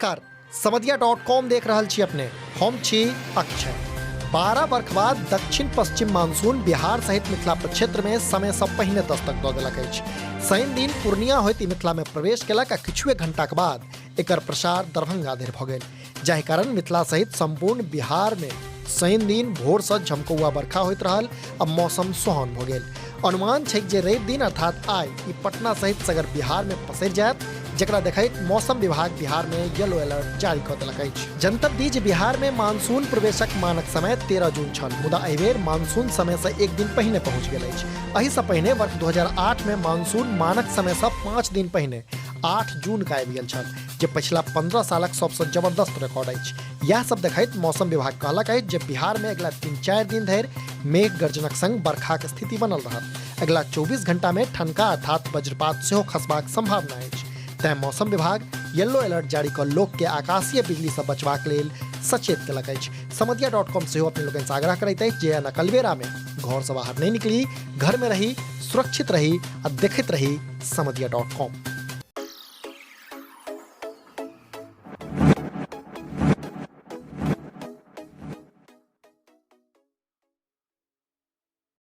नमस्कार, समदिया dot com देख रहल छी अपने। हम छी अक्षय। 12 बर्ख बाद दक्षिण पश्चिम मानसून बिहार सहित मिथिला क्षेत्र में समय से पहिने दस्तक दऽ देलक अछि। शनि दिन पूर्णिया होइत ई मिथिला में प्रवेश केलक आ किछुए घंटाक बाद एकर प्रसार दरभंगा धरि भऽ गेल, जाहि कारण मिथिला सहित संपूर्ण बिहार में शनि दिन भोर से झमकौआ बरखा होइत रहल आ मौसम सोहावन भऽ गेल। अनुमान छै जे रवि दिन अर्थात आइ ई पटना सहित सगर बिहार में पसरि जायत, जकरा देखैत मौसम विभाग बिहार में येलो अलर्ट जारी कऽ देलक अछि। जनतब दी जे बिहार में मानसून प्रवेशक मानक समय 13 जून छल, मुदा एहि बेर मानसून समय से एक दिन पहिने पहुंच गेल अछि। एहि से पहिने वर्ष 2008 में मानसून मानक समय से 5 दिन पहिने 8 जून के आबि गेल छल, जे पछिला 15 सालक सबसँ जबरदस्त रिकॉर्ड अछि। इएह सब देखैत मौसम विभाग कहलक अछि जे बिहार में अगिला 3-4 दिन धरि मेघ गर्जनक संग बरखाक स्थिति बनल रहत। अगिला 24 घंटा में ठनका अर्थात वज्रपात सेहो खसबाक संभावना अछि। तैं मौसम विभाग येलो अलर्ट जारी कऽ लोक के आकाशीय बिजली से बचबाक लेल सचेत केलक अछि। समदिया डॉट कॉम सेहो अपने लोकनि से आग्रह करैत अछि जे नकलबेरा में घर से बाहर नहीं निकली, घर में रही, सुरक्षित रही आ देखैत रही समदिया डॉट कॉम।